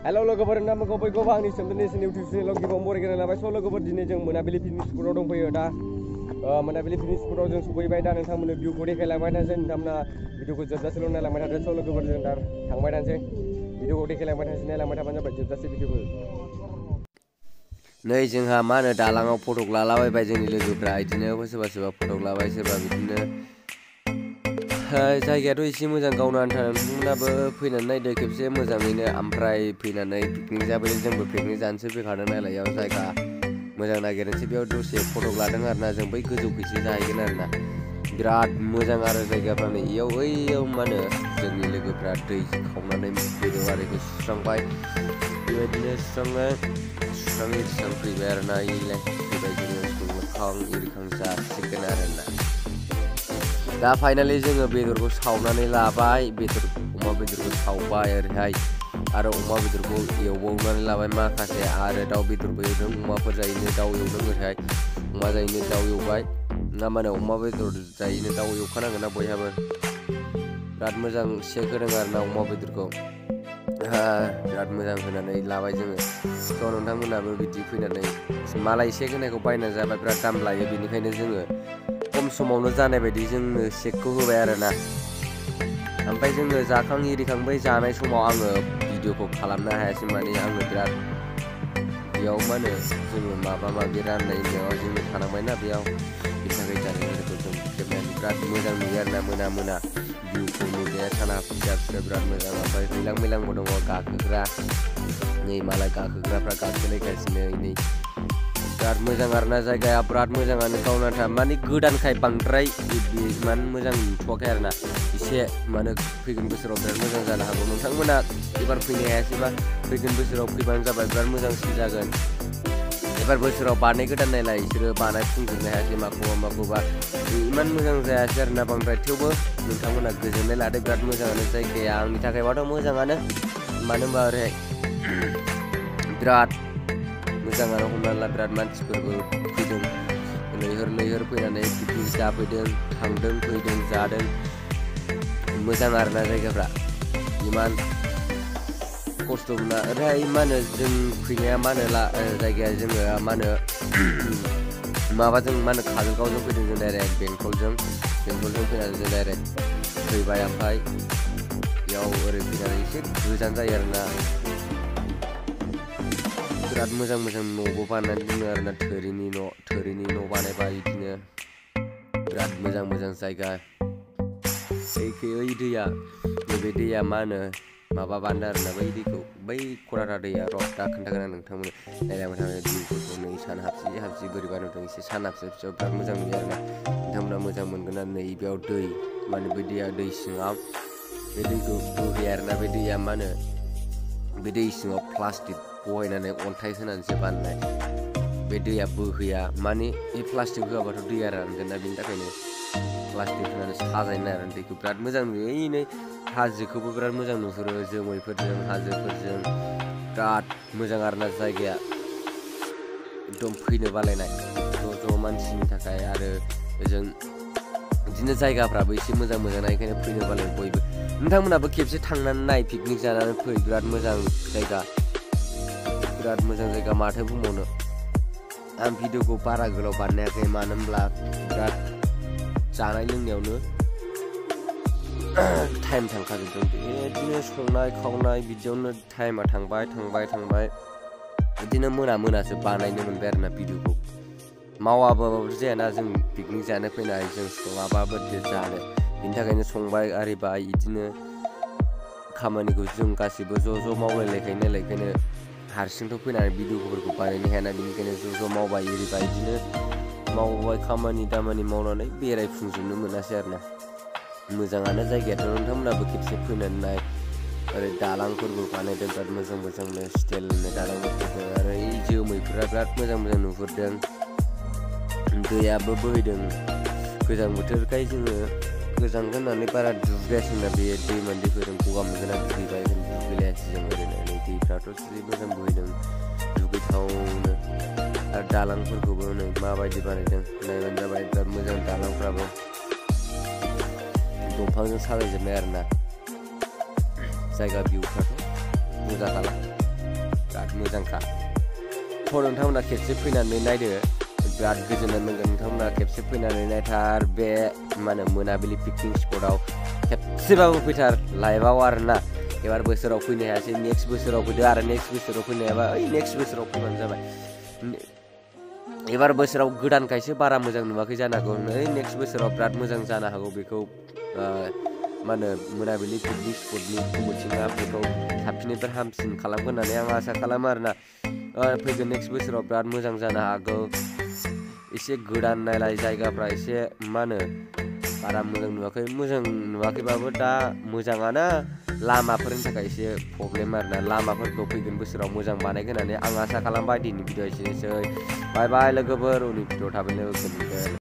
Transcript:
Halo logoफोर नामखौ बयखौबो आंनि सोमोन्दै YouTube चेनेलाव गिबियाव बरायग्रोना लाबाय। स' लोगोफोर दिनै जों मोनाबिलि पिकनिक स्पटआव दंफैयो दा मोनाबिलि पिकनिक स्पटआव जों सफैबाय दा नोंथांमोननो भिउखौ देखायलांबाय थानोसै नोंथांमोना भिडिअखौ जोबजासेल' नायलांबाय थादो। स' लोगोफोर जों दा थांबाय थानोसै भिडिअखौ देखायलांबाय थानोसै नायलांबाय थाबानो जाबाय जोबजासे भिडिअखौ। नै जोंहा मा होनो दालाङाव फटक लालाबायबाय जोंनि लोगोफ्रा बिदिनो सोरबा फटक लाबाय सोरबा बिदिनो जायगायाथ' एसे मोजां गावनो आन्था नोंथांमोनाबो फैनानै नायदो खेबसे मोजाङैनो ओमफ्राय फैनानै पिकनिक जाबोयो जोंबो पिकनिक जानोसै फैखादों नालाय बेयाव जायगा मोजां नागिरनोसै बेयाव दसे फटक लादों आरोना जों बै गोजौखैसो जाहैगोन आरोना बिराद मोजां आरो जायगाफ्रा नै बैयाव मा होनो जोंनि लोगोफ्रा दै खावनानै बेदर आरिखौ सुस्रांबाय बेबायदिनो सुस्रां फैबाय आरोना इलाय फैबाय जोङो मोखां इरिखां जासिगोन आरोना दा फाइनालि जोङो बेदरखौ सावनानै लाबाय अमा बेदरखौ सावबाय ओरैहाय आरो अमा बेदरखौ एवबावनानै लाबाय माखासे आरो दाउ बेदरबो एवदों अमाफोर जायैनो दाउ एवदों ओरैहाय अमा जायैनो दाउ एवबाय ना मा होनो अमा बेदर जायैनो दाउ एवखानांगोन ना बयहाबो बिराद मोजां सेक होदों आरोना अमा बेदरखौ बिराद मोजां होनानै लाबाय जोङो थ' नोंथांमोनाबो बिदि फैनानै मालाय सेक होनायखौ बायनानै जाबाय बिराद दाम लायो बेनिखायनो जोङो खम समावनो जानाय बायदि जोंनो सेकखौ होबाय आरोना ओमफ्राय जोङो जाखां इरिखां बै जानाय समाव आङो भिडिअखौ खालामनो हायासै माने आङो बिराद बेयाव मा होनो जोङो माबा माबि राननाय होनायाव जोङो थानांबायना बेयाव बेनि थाखाय जानायफोरखौ जों खेबनानै बिराद मोजां नुयो आरोना मोना भिउखौ नुनाया साना फिसा बिराद मोजां ओमफ्राय दैलां मैलांबो दङ गाखोग्रा नै मालाय गाखोग्राफ्रा गाखोलायगासिनो नै बिराद मोजां आरोना जायगाया बिराद मोजाङानो गावनाथा माने गोदानखाय बांद्राय इमान मोजां नुथ'वाखै आरोना एसे माने फैगोन बोसोराव बिराद मोजां जानो हागौ नोंथांमोना एबार फैनो हायासैबा फैगोन बोसोराव फैबानो जाबाय बिराद मोजांसिन जागोन एबार बोसोराव बानाय गोदान नायलाय बिसोरो बानायफुंजोबनो हायासै माखौबा इमान मोजां जायासै आरोना बांद्राय थेवबो नोंथांमोना गोजोननाय लादो बिराद मोजाङानो जायगाया आंनि थाखायबाथ' मोजाङानो मानो होनबा ओरैहाय बिराद मोजाङानो हमना ला बिराद मानसिफोरबो फैदों लैहोर फैनानै पिकनिक जाफैदों थांदों फैदों जादों मोजां आरोना जायगाफ्रा इमान खस्थ' मोना ओरैहाय मा होनो जों फैनाया मा होनो जायगाया जोङो मा होनो माबाजों मा होनो काजलगावजों फैदों जों डाइरेक्ट बेंटलजों फैनानै जों डाइरेक्ट फैबाय ओमफ्राय बेयाव ओरै फैनानै एसे गोजान जायो आरोना बिराद मोजां न'बो बानायनानै दोनो आरोना थोरिनि न' बानायबाय बिदिनो बिराद मोजां जायगा ओइ दैया नैबे दैया मा होनो माबा बान्दो आरोना बै खरारा दैया दा खोन्थागोन आं नोंथांमोन नायलांबाय थानाय भिउफोरखौ नै सान हाबसि बोरैबा नुदों एसे सान हाबसियाव बिराद मोजां नुयो आरोना नोंथांमोना मोजां मोनगोन आरो नै बेयाव दै माने बे दैया दै सिङाव बे दैखौ बोहैयो आरोना बे दैया मा होनो बे दै सिङाव प्लास्टिक बहायनानै अन्थाइ होनानैसो बानायनाय बे दैया बोहैया माने बे प्लास्टिक होआबाथ' दैया रानगोन ना बेनि थाखायनो प्लास्टिक होनानै साजायनाय आरो दैखौ बिराद मोजां नुयो नै हाजोखौबो बिराद मोजां नुहुरो जोमैफोरजों हाजोफोरजों बिराद मोजां आरोना जायगाया एकदम फैनो बालायनाय ज' मानसिनि थाखाय आरो ओजों बिदिनो जायगाफ्राबो एसे मोजां ना बेखायनो फैनो बालाय बयबो नोंथांमोनाबो खेबसे थांनानै नाय पिकनिक जानानै फै बिराद मोजां जायगा माथो बुंबावनो आं भिडिअखौ बारा गोलाव बानायाखै मानो होनब्ला बिराद जानाय लोंनायावनो टाइम थांखाजोबदों बिदिनो संनाय खावनाय बिदियावनो टाइमा थांबाय बिदिनो मोनासो बानायनो मोनबाय आरोना भिडिअखौ मावाबाबो जायाना जों पिकनिक जानो फैनाय जों सङाबाबो जानो बिनि थाखायनो संबाय आरिबाय बिदिनो खामानिखौ जों गासिबो ज' मावलायलायखायनो हारसिंथ' फैनानै भिडिअफोरखौ बानायनो हायाना बेनिखायनो ज' मावबाय एरिबाय बिदिनो मावबाय खामानि दामानि मावनानै बेरायफुंजोबनो मोनासै आरोना मोजाङानो जायगायाथ' नोंथांमोनाबो खेबसे फैनानै नाय ओरै दालांफोरबो बानायदों बिराद मोजांनो स्टाइलनो दालांफोरखौ आरो जोमैफोरा बिराद मोजां नुहुरदों दैयाबो बोहैदों गोजां बोथोरखाय जोङो गोजांगोन होननानै बारा दुगैयासैना बे दैफोरजों गगा मोनगोन आं दुगैलायासै जों ओरैनो नै दैफ्राथ' जि मोजां बोहैदों दुगैथावनो आरो दालांफोरखौबो नै माबायदि बानायदों नायबानो जाबाय बिराद मोजां दालांफ्राबो दंफांजों साजायजोबनाय आरोना जायगा भिउफ्राथ' मोजां खालाम मोजांखा। नोंथांमोना खेबसे फैनानै नायदो, बिराद गोजोननाय मोनगोन। नोंथांमोना खेबसे फैनानै नायथार बे मा होनो मोनाबिलि पिकनिक स्पटआव खेबसेबाबो फैथार लाइफआव आरोना। एबार बोसोराव फैनो हायासै, नेक्स्ट बोसोराव फैदो आरो नेक्स्ट बोसोराव फैनो हायाबा नेक्स्ट बोसोराव फैबानो जाबाय। एबार बोसोराव गोदानखायसो बारा मोजां नुवाखै जानो हागौ, नेक्स्ट बोसोराव बिराद मोजां जानो हागौ। बेखौ मा होनो मोनाबिलि पिकनिक स्पटनि कमिटिआ बेखौ साबसिननिफ्राय हामसिन खालामगोन होननानै आं आसा खालामो आरोना। फैगोन नेक्स्ट बोसोराव बिराद मोजां जानो हागौ। एसे गोदान नायलाय जायगाफ्रा एसे मा होनो बारा मोजां नुवाखैबाबो दा मोजाङानो। लामाफोरनि थाखाय एसे प्रब्लेम आरोना, लामाफोरखौ फैगोन बोसोराव मोजां बानायगोन होननानै आं आसा खालामबाय। दिनै भिडिअ एसेनोसै, बाय बाय लोगोफोर, उननि भिडिअ थाबैनो लोगो मोनगोन।